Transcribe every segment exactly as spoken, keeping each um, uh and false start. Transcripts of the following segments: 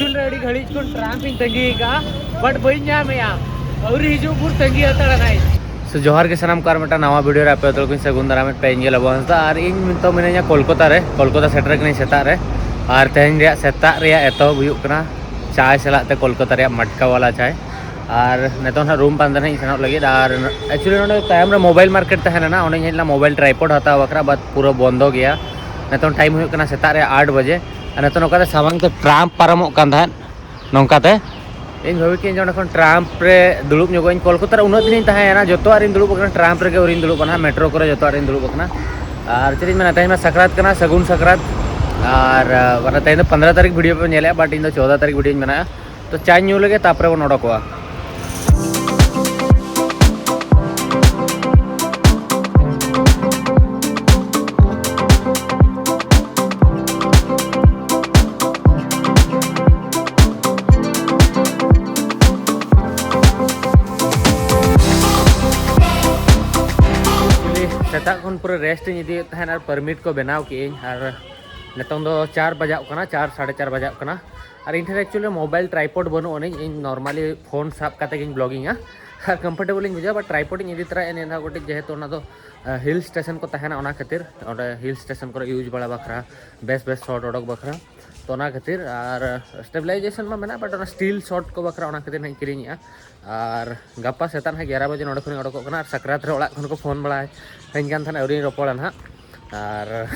ᱨᱮ ᱟᱹᱰᱤ ᱜᱷᱟᱹᱲᱤᱡ ᱠᱷᱚᱱ ᱴᱨᱟᱢᱯ ᱤᱧ ᱛᱟᱺᱜᱤ ᱟᱠᱟᱫᱼᱟ, but ᱵᱟᱹᱧ ᱧᱟᱢᱮᱜᱼᱟ᱾ ᱟᱹᱣᱨᱤ ᱦᱤᱡᱩᱜ ᱵᱷᱳᱨ ᱛᱟᱺᱜᱤ ᱦᱟᱛᱟᱲ ᱟᱠᱟᱫᱼᱟᱹᱧ᱾ So ᱡᱚᱦᱟᱨ ᱜᱮ ᱥᱟᱱᱟᱢ ᱠᱚ, ᱟᱨ ᱢᱤᱫᱴᱟᱝ ᱱᱟᱣᱟ ᱵᱷᱤᱰᱤᱭᱳ ᱨᱮ ᱟᱯᱮ ᱡᱚᱛᱚ ᱠᱚᱧ ᱥᱟᱹᱜᱩᱱ ᱫᱟᱨᱟᱢᱮᱫ ᱯᱮ᱾ ᱤᱧ ᱜᱮ ᱞᱚᱵᱚ ᱦᱟᱸᱥᱫᱟ, ᱟᱨ ᱤᱧ ᱱᱤᱛᱚᱜ ᱢᱤᱱᱟᱹᱧᱟ ᱠᱳᱞᱠᱟᱛᱟ ᱨᱮ᱾ ᱠᱳᱞᱠᱟᱛᱟ ᱥᱮᱴᱮᱨ ᱠᱟᱹᱱᱟᱹᱧ ᱥᱮᱛᱟᱜ ᱨᱮ, ᱟᱨ ᱛᱮᱦᱮᱧ ᱨᱮᱭᱟᱜ ᱥᱮᱛᱟᱜ ᱨᱮᱭᱟᱜ ᱮᱛᱚᱦᱚᱵ ᱦᱩᱭᱩᱜ ᱠᱟᱱᱟ ᱪᱟᱭ ᱥᱟᱞᱟᱜ ᱛᱮ ᱠᱳᱞᱠᱟᱛᱟ ᱨᱮᱭᱟᱜ ᱢᱟᱴᱠᱟ ᱣᱟᱞᱟ ᱪᱟᱭ᱾ ᱟᱨ ᱱᱤᱛᱚᱝ ᱦᱟᱸᱜ ᱨᱩᱢ ᱯᱟᱱᱛᱮ ᱱᱟᱦᱟᱜ ᱤᱧ ᱥᱮᱱᱚᱜ ᱞᱟᱹᱜᱤᱫ᱾ ᱟᱨ actually ᱱᱚᱰᱮ ᱛᱟᱭᱚᱢ ᱨᱮ ᱢᱳᱵᱟᱭᱤᱞ ᱢᱟᱨᱠᱮᱴ ᱛᱟᱦᱮᱸ ᱞᱮᱱᱟ, ᱚᱸᱰᱮᱧ ᱦᱮᱡ ᱞᱮᱱᱟ ᱢᱳᱵᱟᱭᱤᱞ ᱴᱨᱟᱭᱯᱚᱰ ᱦᱟᱛᱟᱣ ᱵᱟᱠᱷᱨᱟ, but ᱯᱩᱨᱟᱹ ᱵᱚᱱᱫᱚ ᱜᱮᱭᱟ᱾ ᱱᱤᱛᱚᱝ ᱴᱟᱭᱤᱢ ᱦᱩᱭᱩᱜ ᱠᱟᱱᱟ ᱥᱮᱛᱟᱜ ᱨᱮ ᱟᱴ ᱵᱟᱡᱮ, ᱟᱨ ᱱᱤᱛᱚᱝ ᱱᱚᱝᱠᱟᱛᱮ ᱥᱟᱢᱟᱝ ᱛᱮ ᱴᱨᱟᱢᱯ ᱯᱟᱨᱚᱢᱚᱜ ᱠᱟᱱ ᱛᱟᱦᱮᱸᱫ ᱱᱚᱝᱠᱟᱛᱮ᱾ ᱤᱧ ᱵᱷᱟᱹᱵᱤ ᱠᱮᱫᱟᱹᱧ ᱡᱮ ᱚᱸᱰᱮ ᱠᱷᱚᱱ ᱴᱨᱟᱢᱯ ᱨᱮ ᱫᱩᱲᱩᱵ ᱧᱚᱜᱚᱜ ᱤᱧ᱾ ᱠᱳᱞᱠᱟᱛᱟ ᱨᱮ ᱩᱱᱟᱹᱜ ᱫᱤᱱᱤᱧ ᱛᱟᱦᱮᱸᱭᱮᱱᱟ, ᱡᱚᱛᱚᱣᱟᱜ ᱨᱤᱧ ᱫᱩᱲᱩᱵ ᱟᱠᱟᱱᱟ, ᱴᱨᱟᱢᱯ ᱨᱮᱜᱮ ᱟᱹᱣᱨᱤᱧ ᱫᱩᱲᱩᱵ ᱟᱠᱟᱱᱟ, ᱢᱮᱴᱨᱳ ᱠᱚᱨᱮ ᱡᱚᱛᱚᱣᱟᱜ ᱨᱤᱧ ᱫᱩᱲᱩᱵ ᱟᱠᱟᱱᱟ᱾ ᱟᱨ ᱪᱮᱫ ᱤᱧ ᱢᱮᱱᱟ, ᱛᱮᱦᱮᱧ ᱢᱟ ᱥᱟᱠᱨᱟᱛ ᱠᱟᱱᱟ, ᱥᱟᱹᱜᱩᱱ ᱥᱟᱠᱨᱟᱛ᱾ ᱟᱨ ᱟᱨ ᱛᱮᱦᱮᱧ ᱫᱚ ᱯᱚᱱᱨᱚ ᱛᱟᱹᱨᱤᱠᱷ ᱵᱷᱤᱰᱤᱭᱳ ᱯᱮ ᱧᱮᱞᱮᱜᱼᱟ, but ᱤᱧ ᱫᱚ ᱪᱳᱫᱽᱫᱚ ᱛᱟᱹᱨᱤᱠᱷ ᱵᱷᱤᱰᱤᱭᱳᱧ ᱵᱮᱱᱟᱣᱟ᱾ ᱛᱚ ᱪᱟ ᱧᱩ ᱞᱮᱜᱮ, ᱛᱟᱯᱚᱨᱮ ᱵᱚᱱ ᱚᱰᱚᱠᱚᱜᱼᱟ᱾ Actually ᱥᱮᱛᱟᱜ ᱠᱷᱚᱱ ᱯᱩᱨᱟᱹ ᱨᱮᱥᱴ ᱤᱧ ᱤᱫᱤᱭᱮᱫ ᱛᱟᱦᱮᱸᱱ, ᱟᱨ ᱯᱟᱨᱢᱤᱴ ᱠᱚ ᱵᱮᱱᱟᱣ ᱠᱮᱜᱼᱟᱹᱧ, ᱟᱨ ᱱᱤᱛᱚᱝ ᱫᱚ ᱪᱟᱨ ᱵᱟᱡᱟᱜ ᱠᱟᱱᱟ, ᱪᱟᱨ ᱥᱟᱲᱮ ᱪᱟᱨ ᱵᱟᱡᱟᱜ ᱠᱟᱱᱟ᱾ ᱟᱨ ᱤᱧ ᱴᱷᱮᱱ actually ᱢᱳᱵᱟᱭᱤᱞ ᱴᱨᱟᱭᱯᱚᱰ ᱵᱟᱹᱱᱩᱜ ᱟᱹᱱᱤᱡ, ᱤᱧ normally ᱯᱷᱳᱱ ᱥᱟᱵ ᱠᱟᱛᱮ ᱜᱤᱧ ᱵᱞᱚᱜᱤᱝᱟ᱾ ᱟᱨ ᱠᱚᱢᱯᱷᱚᱨᱴᱮᱵᱚᱞ ᱤᱧ ᱵᱩᱡᱷᱟᱹᱣᱟ, but ᱴᱨᱟᱭᱯᱚᱰ ᱤᱧ ᱤᱫᱤ ᱛᱚᱨᱟᱭᱟ ᱱᱤᱭᱟᱹ ᱫᱷᱟᱣ ᱠᱟᱹᱴᱤᱡ, ᱡᱮᱦᱮᱛᱩ ᱚᱱᱟ ᱫᱚ ᱦᱤᱞ ᱥᱴᱮᱥᱚᱱ ᱠᱚ ᱛᱟᱦᱮᱱᱟ, ᱚᱱᱟ ᱠᱷᱟᱹᱛᱤᱨ ᱚᱸᱰᱮ ᱦᱤᱞ ᱥᱴᱮᱥᱚᱱ ᱠᱚᱨᱮ ᱤᱭᱩᱡᱽ ᱵᱟᱲᱟ ᱵᱟᱠᱷᱨᱟ, ᱵᱮᱥ ᱵᱮᱥ ᱥᱚᱴ ᱚᱰᱚᱠ ᱵᱟᱠᱷᱨᱟ᱾ ᱛᱚ ᱚᱱᱟ ᱠᱷᱟᱹᱛᱤᱨ, ᱟᱨ ᱥᱴᱮᱵᱤᱞᱟᱭᱡᱮᱥᱚᱱ ᱢᱟ ᱢᱮᱱᱟᱜ, but ᱚᱱᱟ ᱥᱴᱤᱞ ᱥᱚᱴ ᱠᱚ ᱵᱟᱠᱷᱨᱟ ᱚᱱᱟ ᱠᱷᱟᱹᱛᱤᱨ ᱦᱟᱸᱜ ᱤᱧ ᱠᱤᱨᱤᱧᱮᱜᱼᱟ᱾ ᱟᱨ ᱜᱟᱯᱟ ᱥᱮᱛᱟᱜ ᱱᱟᱦᱟᱜ ᱮᱜᱟᱨᱚ ᱵᱟᱡᱮ ᱱᱚᱸᱰᱮ ᱠᱷᱚᱱᱤᱧ ᱚᱰᱚᱠᱚᱜ ᱠᱟᱱᱟ᱾ ᱟᱨ ᱥᱟᱠᱨᱟᱛ ᱨᱮ ᱚᱲᱟᱜ ᱠᱷᱚᱱ ᱠᱚ ᱯᱷᱳᱱ ᱵᱟᱲᱟᱭᱟᱹᱧ ᱠᱟᱱ ᱛᱟᱦᱮᱱᱟ, ᱟᱹᱣᱨᱤᱧ ᱨᱚᱯᱚᱲᱟ ᱱᱟᱦᱟᱜ᱾ ᱟᱨ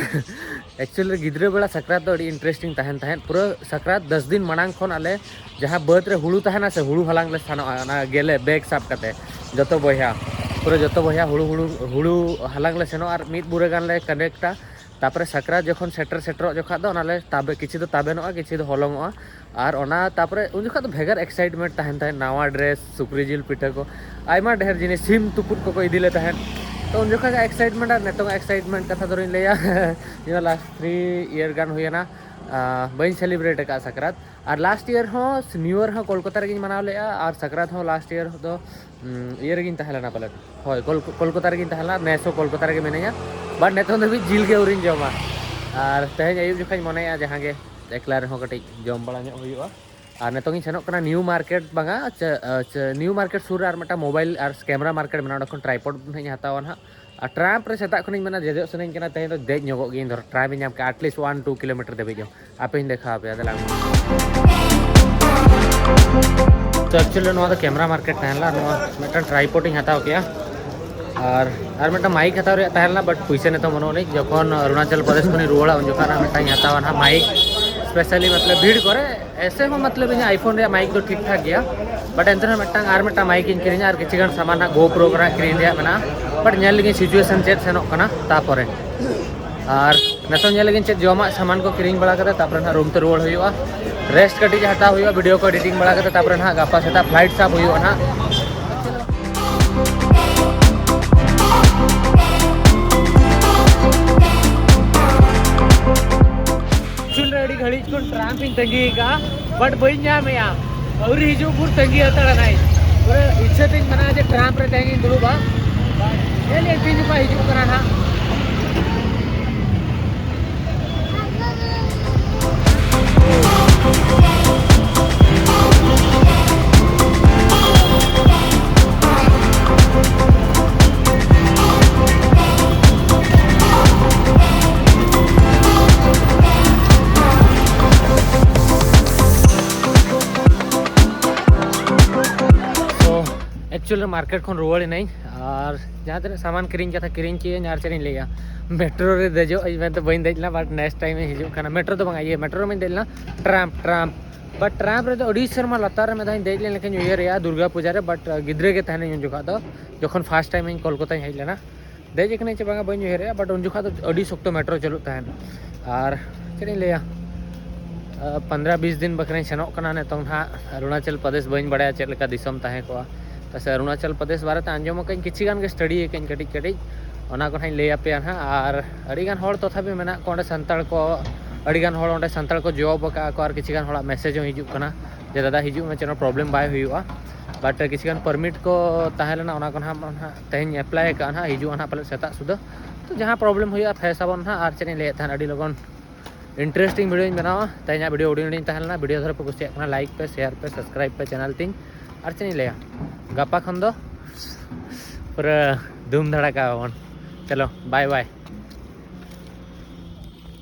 actually ᱜᱤᱫᱽᱨᱟᱹ ᱵᱮᱲᱟ ᱥᱟᱠᱨᱟᱛ ᱫᱚ ᱟᱹᱰᱤ interesting ᱛᱟᱦᱮᱱ ᱛᱟᱦᱮᱸᱫ᱾ ᱯᱩᱨᱟᱹ ᱥᱟᱠᱨᱟᱛ ᱫᱚᱥ ᱫᱤᱱ ᱢᱟᱲᱟᱝ ᱠᱷᱚᱱ ᱟᱞᱮ ᱡᱟᱦᱟᱸ ᱵᱟᱹᱫᱽ ᱨᱮ ᱦᱩᱲᱩ ᱛᱟᱦᱮᱱᱟ ᱥᱮ, ᱦᱩᱲᱩ ᱦᱟᱞᱟᱝ ᱞᱮ ᱥᱮᱱᱚᱜᱼᱟ, ᱚᱱᱟ ᱜᱮᱞᱮ ᱵᱮᱜᱽ ᱥᱟᱵ ᱠᱟᱛᱮ ᱡᱚᱛᱚ ᱵᱚᱭᱦᱟ, ᱯᱩᱨᱟᱹ ᱡᱚᱛᱚ ᱵᱚᱭᱦᱟ ᱦᱩᱲᱩ, ᱦᱩᱲᱩ, ᱦᱩᱲᱩ ᱦᱟᱞᱟᱝ ᱞᱮ ᱥᱮᱱᱚᱜᱼᱟ ᱟᱨ ᱢᱤᱫ ᱵᱩᱨᱟᱹ ᱜᱟᱱ ᱞᱮ ᱠᱟᱞᱮᱠᱴᱟ᱾ ᱛᱟᱯᱚᱨᱮ ᱥᱟᱠᱨᱟᱛ ᱡᱚᱠᱷᱚᱱ ᱥᱮᱴᱮᱨ ᱥᱮᱴᱮᱨᱚᱜ ᱡᱚᱠᱷᱟᱡ ᱫᱚ ᱚᱱᱟᱞᱮ ᱛᱟᱵᱮ, ᱠᱤᱪᱷᱩ ᱫᱚ ᱛᱟᱵᱮᱱᱚᱜᱼᱟ, ᱠᱤᱪᱷᱩ ᱫᱚ ᱦᱚᱞᱚᱝᱚᱜᱼᱟ᱾ ᱟᱨ ᱚᱱᱟ ᱛᱟᱯᱚᱨᱮ ᱩᱱ ᱡᱚᱠᱷᱟᱡ ᱫᱚ ᱵᱷᱮᱜᱟᱨ excitement ᱛᱟᱦᱮᱱ ᱛᱟᱦᱮᱸᱫ, ᱱᱟᱣᱟ ᱰᱨᱮᱥ, ᱥᱩᱠᱨᱤ ᱡᱤᱞ ᱯᱤᱴᱷᱟᱹ ᱠᱚ, ᱟᱭᱢᱟ ᱰᱷᱮᱨ ᱡᱤᱱᱤᱥ, ᱥᱤᱢ ᱛᱩᱯᱩᱫ ᱠᱚᱠᱚ ᱤᱫᱤ ᱞᱮ ᱛᱟᱦᱮᱸᱫ᱾ ᱛᱚ ᱩᱱ ᱡᱚᱠᱷᱟᱡ ᱜᱮ excitement, ᱟᱨ ᱱᱤᱛᱚᱝ excitement ᱠᱟᱛᱷᱟ ᱫᱚᱞᱤᱧ ᱞᱟᱹᱭᱟ, ᱱᱤᱭᱟᱹ last three year ᱜᱟᱱ ᱦᱩᱭᱮᱱᱟ, ᱟᱸ, ᱵᱟᱹᱧ celebrate ᱟᱠᱟᱫᱼᱟ ᱥᱟᱠᱨᱟᱛ᱾ ᱟᱨ last year ᱦᱚᱸ ᱱᱤᱭᱩ ᱤᱭᱟᱨ ᱦᱚᱸ ᱠᱳᱞᱠᱟᱛᱟ ᱨᱮᱜᱮᱧ ᱢᱟᱱᱟᱣ ᱞᱮᱫᱼᱟ, ᱟᱨ ᱥᱟᱠᱨᱟᱛ ᱦᱚᱸ last year ᱫᱚ, ᱩᱸ, ᱤᱭᱟᱹ ᱨᱮᱜᱮᱧ ᱛᱟᱦᱮᱸ ᱞᱮᱱᱟ ᱯᱟᱞᱮᱱ᱾ ᱦᱳᱭ, ᱠᱳᱞ-, ᱠᱳᱞᱠᱟᱛᱟ ᱨᱮᱜᱮᱧ ᱛᱟᱦᱮᱸ ᱞᱮᱱᱟ, ᱱᱮᱥ ᱦᱚᱸ ᱠᱳᱞᱠᱟᱛᱟ ᱨᱮᱜᱮ ᱢᱤᱱᱟᱹᱧᱟ᱾ But ᱱᱤᱛᱚᱝ ᱫᱷᱟᱹᱵᱤᱡ ᱡᱤᱞ ᱜᱮ ᱟᱹᱣᱨᱤᱧ ᱡᱚᱢᱟ᱾ ᱟᱨ ᱛᱮᱦᱮᱧ ᱟᱹᱭᱩᱵ ᱡᱚᱠᱷᱟᱧ ᱢᱚᱱᱮᱭᱟ ᱡᱟᱦᱟᱸ ᱜᱮ ᱮᱠᱞᱟ ᱨᱮᱦᱚᱸ ᱠᱟᱹᱴᱤᱡ ᱡᱚᱢ ᱵᱟᱲᱟ ᱧᱚᱜ ᱦᱩᱭᱩᱜᱼᱟ᱾ ᱟᱨ ᱱᱤᱛᱚᱝ ᱤᱧ ᱥᱮᱱᱚᱜ ᱠᱟᱱᱟ ᱱᱤᱭᱩ ᱢᱟᱨᱠᱮᱴ, ᱵᱟᱝᱟ, ᱪᱮ, ᱪᱮ, ᱱᱤᱭᱩ ᱢᱟᱨᱠᱮᱴ ᱥᱩᱨ ᱨᱮ ᱟᱨ ᱢᱤᱫᱴᱟᱝ ᱢᱳᱵᱟᱭᱤᱞ ᱟᱨ ᱠᱮᱢᱮᱨᱟ ᱢᱟᱨᱠᱮᱴ ᱢᱮᱱᱟᱜᱼᱟ, ᱚᱸᱰᱮ ᱠᱷᱚᱱ ᱴᱨᱟᱭᱯᱚᱰ ᱱᱟᱦᱟᱜ ᱤᱧ ᱦᱟᱛᱟᱣᱟ ᱱᱟᱦᱟᱜ᱾ ᱟᱨ ᱴᱨᱟᱢᱯ ᱨᱮ ᱥᱮᱛᱟᱜ ᱠᱷᱚᱱᱤᱧ ᱢᱮᱱᱟ ᱫᱮᱡᱚᱜ ᱥᱟᱱᱟᱧ ᱠᱟᱱᱟ, ᱛᱮᱦᱮᱧ ᱫᱚ ᱫᱮᱡ ᱧᱚᱜᱚᱜ ᱜᱤᱭᱟᱹᱧ, ᱫᱷᱚᱨᱚ ᱴᱨᱟᱢᱯ ᱤᱧ ᱧᱟᱢ ᱠᱮᱫᱟ, at least one two kilometer ᱫᱷᱟᱹᱵᱤᱡ ᱦᱚᱸ᱾ ᱟᱯᱮᱧ ᱫᱮᱠᱷᱟᱣ ᱟᱯᱮᱭᱟ, ᱫᱮᱞᱟ᱾ ᱛᱚ actually ᱱᱚᱣᱟ ᱫᱚ ᱠᱮᱢᱮᱨᱟ ᱢᱟᱨᱠᱮᱴ ᱛᱟᱦᱮᱸ ᱞᱮᱱᱟ, ᱱᱚᱣᱟ ᱢᱤᱫᱴᱟᱝ ᱴᱨᱟᱭᱯᱚᱰ ᱤᱧ ᱦᱟᱛᱟᱣ ᱠᱮᱜᱼᱟ᱾ ᱟᱨ, ᱟᱨ ᱢᱤᱫᱴᱟᱝ ᱢᱟᱭᱤᱠ ᱦᱟᱛᱟᱣ ᱨᱮᱭᱟᱜ ᱛᱟᱦᱮᱸ ᱞᱮᱱᱟ, but ᱯᱩᱭᱥᱟᱹ ᱱᱤᱛᱚᱜ ᱵᱟᱹᱱᱩᱜ ᱟᱹᱱᱤᱡ᱾ ᱡᱚᱠᱷᱚᱱ ᱚᱨᱩᱱᱟᱪᱚᱞ ᱯᱨᱚᱫᱮᱥ ᱠᱷᱚᱱᱤᱧ ᱨᱩᱣᱟᱹᱲᱟ, ᱩᱱ ᱡᱚᱠᱷᱚᱱ ᱟᱨ ᱢᱤᱫᱴᱟᱝ ᱤᱧ ᱦᱟᱛᱟᱣᱟ ᱱᱟᱦᱟᱜ ᱢᱟᱭᱤᱠ, specially ᱢᱚᱛᱞᱚᱵ ᱵᱷᱤᱲ ᱠᱚᱨᱮ᱾ ᱮᱥᱮ ᱦᱚᱸ ᱢᱚᱛᱞᱚᱵ ᱤᱧᱟᱹᱜ iPhone ᱨᱮᱭᱟᱜ ᱢᱟᱭᱤᱠ ᱫᱚ ᱴᱷᱤᱠ ᱴᱷᱟᱠ ᱜᱮᱭᱟ, but ᱮᱱᱛᱮ ᱨᱮᱦᱚᱸ ᱢᱤᱫᱴᱟᱝ, ᱟᱨ ᱢᱤᱫᱴᱟᱝ ᱢᱟᱭᱤᱠ ᱤᱧ ᱠᱤᱨᱤᱧᱟ ᱟᱨ ᱠᱤᱪᱷᱩ ᱜᱟᱱ ᱥᱟᱢᱟᱱ ᱦᱟᱸᱜ GoPro ᱠᱚᱨᱮᱱᱟᱜ ᱠᱤᱨᱤᱧ ᱨᱮᱭᱟᱜ ᱢᱮᱱᱟᱜᱼᱟ᱾ But ᱧᱮᱞ ᱞᱮᱜᱤᱧ situation ᱪᱮᱫ ᱥᱮᱱᱚᱜ ᱠᱟᱱᱟ, ᱛᱟᱯᱚᱨᱮ ᱟᱨ ᱱᱤᱛᱚᱝ ᱧᱮᱞ ᱞᱮᱜᱤᱧ ᱪᱮᱫ ᱡᱚᱢᱟᱜ ᱥᱟᱢᱟᱱ ᱠᱚ ᱠᱤᱨᱤᱧ ᱵᱟᱲᱟ ᱠᱟᱛᱮ ᱛᱟᱯᱚᱨᱮ ᱱᱟᱦᱟᱜ ᱨᱩᱢ ᱛᱮ ᱨᱩᱣᱟᱹᱲ ᱦᱩᱭᱩᱜᱼᱟ᱾ ᱨᱮᱥᱴ ᱠᱟᱹᱴᱤᱡ ᱦᱟᱛᱟᱣ ᱦᱩᱭᱩᱜᱼᱟ, ᱵᱷᱤᱰᱤᱭᱳ ᱠᱚ ᱮᱰᱤᱴᱤᱝ ᱵᱟᱲᱟ ᱠᱟᱛᱮ ᱛᱟᱯᱚᱨᱮ ᱱᱟᱦᱟᱜ ᱜᱟᱯᱟ ᱥᱮᱛᱟᱜ ᱯᱷᱞᱟᱭᱤᱴ ᱥᱟᱵ ᱦᱩᱭᱩᱜᱼᱟ ᱱᱟᱦᱟᱜ᱾ ᱮᱠᱪᱩᱭᱮᱞ ᱨᱮ ᱟᱹᱰᱤ ᱜᱷᱟᱹᱲᱤᱡ ᱠᱷᱚᱱ ᱴᱨᱟᱢᱯ ᱤᱧ ᱛᱟᱺᱜᱤ ᱟᱠᱟᱫᱼᱟ, but ᱵᱟᱹᱧ ᱧᱟᱢᱮᱭᱟ᱾ ᱟᱹᱣᱨᱤ ᱦᱤᱡᱩᱜ ᱵᱷᱳᱨ ᱛᱟᱺᱜᱤ ᱦᱟᱛᱟᱲ ᱟᱠᱟᱫᱟᱹᱧ᱾ ᱯᱩᱨᱟᱹ ᱤᱪᱪᱷᱟᱹ ᱛᱤᱧ ᱢᱮᱱᱟᱜᱼᱟ ᱡᱮ ᱴᱨᱟᱢᱯ ᱨᱮ ᱛᱮᱦᱮᱧ ᱤᱧ ᱫᱩᱲᱩᱵᱼᱟ, but ᱧᱮᱞ ᱦᱩᱭᱩᱜᱼᱟ ᱛᱤᱱ ᱡᱚᱠᱷᱚᱱ ᱦᱤᱡᱩᱜ ᱠᱟᱱᱟ ᱱᱟᱦᱟᱜ᱾ So actually ᱢᱟᱨᱠᱮᱴ ᱠᱷᱚᱱ ᱨᱩᱣᱟᱹᱲ ᱮᱱᱟᱹᱧ, ᱟᱨ ᱡᱟᱦᱟᱸ ᱛᱤᱱᱟᱹᱜ ᱥᱟᱢᱟᱱ ᱠᱤᱨᱤᱧ ᱠᱟᱛᱷᱟ ᱠᱤᱨᱤᱧ ᱠᱮᱫᱟᱹᱧ, ᱟᱨ ᱪᱮᱫ ᱤᱧ ᱞᱟᱹᱭᱟ, ᱢᱮᱴᱨᱳ ᱨᱮ ᱫᱮᱡᱚᱜ ᱤᱧ ᱢᱮᱱᱛᱮ ᱵᱟᱹᱧ ᱫᱮᱡ ᱞᱮᱱᱟ, but next time ᱤᱧ ᱦᱤᱡᱩᱜ ᱠᱟᱱᱟ᱾ ᱢᱮᱴᱨᱳ ᱫᱚ ᱵᱟᱝ, ᱤᱭᱟᱹ, ᱢᱮᱴᱨᱳ ᱨᱮᱢᱟᱧ ᱫᱮᱡ ᱞᱮᱱᱟ, ᱴᱨᱟᱢᱯ, ᱴᱨᱟᱢᱯ᱾ But ᱴᱨᱟᱢᱯ ᱨᱮᱫᱚ ᱟᱹᱰᱤ ᱥᱮᱨᱢᱟ ᱞᱟᱛᱟᱨ ᱨᱮ ᱢᱤᱫ ᱫᱷᱟᱣ ᱤᱧ ᱫᱮᱡ ᱞᱮᱱ ᱞᱮᱠᱟᱧ ᱩᱭᱦᱟᱹᱨᱮᱜᱼᱟ ᱫᱩᱨᱜᱟ ᱯᱩᱡᱟ ᱨᱮ, but ᱜᱤᱫᱽᱨᱟᱹ ᱜᱮ ᱛᱟᱦᱮᱱᱟᱹᱧ ᱩᱱ ᱡᱚᱠᱷᱟᱜ ᱫᱚ, ᱡᱚᱠᱷᱚᱱ first time ᱤᱧ ᱠᱳᱞᱠᱟᱛᱟᱧ ᱦᱮᱡ ᱞᱮᱱᱟ᱾ ᱫᱮᱡ ᱟᱠᱟᱱᱟᱹᱧ ᱪᱮ ᱵᱟᱝᱟ ᱵᱟᱹᱧ ᱩᱭᱦᱟᱹᱨᱮᱜᱼᱟ, but ᱩᱱ ᱡᱚᱠᱷᱟᱜ ᱫᱚ ᱟᱹᱰᱤ ᱥᱚᱠᱛᱚ ᱢᱮᱴᱨᱳ ᱪᱟᱹᱞᱩᱜ ᱛᱟᱦᱮᱱ᱾ ᱟᱨ ᱪᱮᱫ ᱤᱧ ᱞᱟᱹᱭᱟ, ᱯᱚᱱᱫᱽᱨᱚ ᱵᱤᱥ ᱫᱤᱱ ᱵᱟᱠᱷᱨᱟᱧ ᱥᱮᱱᱚᱜ ᱠᱟᱱᱟ ᱱᱤᱛᱚᱝ ᱱᱟᱦᱟᱜ ᱚᱨᱩᱱᱟᱪᱚᱞ ᱯᱨᱚᱫᱮᱥ᱾ ᱵᱟᱹᱧ ᱵᱟᱲᱟᱭᱟ ᱪᱮᱫ ᱞᱮᱠᱟ ᱫᱤᱥᱚᱢ ᱛᱟᱦᱮᱸ ᱠᱚᱜᱼᱟ᱾ ᱛᱟᱥᱮ ᱚᱨᱩᱱᱟᱪᱚᱞ ᱯᱨᱚᱫᱮᱥ ᱵᱟᱨᱮᱛᱮ ᱟᱸᱡᱚᱢ ᱟᱠᱟᱫᱟᱹᱧ, ᱠᱤᱪᱷᱤ ᱜᱟᱱ ᱜᱮ ᱥᱴᱟᱰᱤ ᱟᱠᱟᱫᱟᱹᱧ ᱠᱟᱹᱴᱤᱡ ᱠᱟᱹᱴᱤᱡ, ᱚᱱᱟ ᱠᱚ ᱱᱟᱦᱟᱜ ᱤᱧ ᱞᱟᱹᱭ ᱟᱯᱮᱭᱟ ᱱᱟᱦᱟᱜ᱾ ᱟᱨ ᱟᱹᱰᱤ ᱜᱟᱱ ᱦᱚᱲ ᱛᱚᱛᱷᱟᱯᱤ ᱢᱮᱱᱟᱜ ᱠᱚᱣᱟ ᱚᱸᱰᱮ ᱥᱟᱱᱛᱟᱲ ᱠᱚ, ᱟᱹᱰᱤ ᱜᱟᱱ ᱦᱚᱲ ᱚᱸᱰᱮ ᱥᱟᱱᱛᱟᱲ ᱠᱚ ᱡᱚᱵ ᱟᱠᱟᱫᱼᱟ ᱠᱚ, ᱟᱨ ᱠᱤᱪᱷᱤ ᱜᱟᱱ ᱦᱚᱲᱟᱜ ᱢᱮᱥᱮᱡᱽ ᱦᱚᱸ ᱦᱤᱡᱩᱜ ᱠᱟᱱᱟ ᱡᱮ, "ᱫᱟᱫᱟ ᱦᱤᱡᱩᱜ ᱢᱮ, ᱪᱮᱫ ᱦᱚᱸ ᱯᱨᱚᱵᱞᱮᱢ ᱵᱟᱭ ᱦᱩᱭᱩᱜᱼᱟ", but ᱠᱤᱪᱷᱤ ᱜᱟᱱ ᱯᱟᱨᱢᱤᱴ ᱠᱚ ᱛᱟᱦᱮᱸ ᱞᱮᱱᱟ, ᱚᱱᱟ ᱠᱚ ᱱᱟᱦᱟᱜ, ᱱᱟᱦᱟᱜ ᱛᱮᱦᱮᱧ ᱮᱯᱞᱟᱭ ᱟᱠᱟᱫᱼᱟ ᱱᱟᱦᱟᱜ, ᱦᱤᱡᱩᱜᱼᱟ ᱱᱟᱦᱟᱜ ᱯᱟᱞᱮᱫ ᱥᱮᱛᱟᱜ ᱥᱩᱫᱷᱟᱹ᱾ ᱛᱚ ᱡᱟᱦᱟᱸ ᱯᱨᱚᱵᱞᱮᱢ ᱦᱩᱭᱩᱜᱼᱟ ᱯᱷᱮᱥ ᱟᱵᱚᱱ ᱱᱟᱦᱟᱜ᱾ ᱟᱨ ᱪᱮᱫ ᱤᱧ ᱞᱟᱹᱭᱮᱫ ᱛᱟᱦᱮᱱ, ᱟᱹᱰᱤ ᱞᱚᱜᱚᱱ interesting video ᱤᱧ ᱵᱮᱱᱟᱣᱟ᱾ ᱛᱮᱦᱮᱧᱟᱜ video ᱦᱩᱰᱤᱧ ᱦᱩᱰᱤᱧ ᱛᱟᱦᱮᱸ ᱞᱮᱱᱟ᱾ Video ᱫᱷᱚᱨᱮ ᱯᱮ ᱠᱩᱥᱤᱭᱟᱜ ᱠᱟᱱᱟ, like ᱯᱮ, share ᱯᱮ, subscribe ᱯᱮ channel ᱛᱤᱧ᱾ ᱟᱨ ᱪᱮᱫ ᱤᱧ ᱞᱟᱹᱭᱟ, ᱜᱟᱯᱟ ᱠᱷᱚᱱ ᱫᱚ ᱯᱩᱨᱟᱹ ᱫᱷᱩᱢ ᱫᱷᱟᱲᱟᱠᱟ ᱟᱵᱚᱱ᱾ ᱪᱚᱞᱚ, bye bye.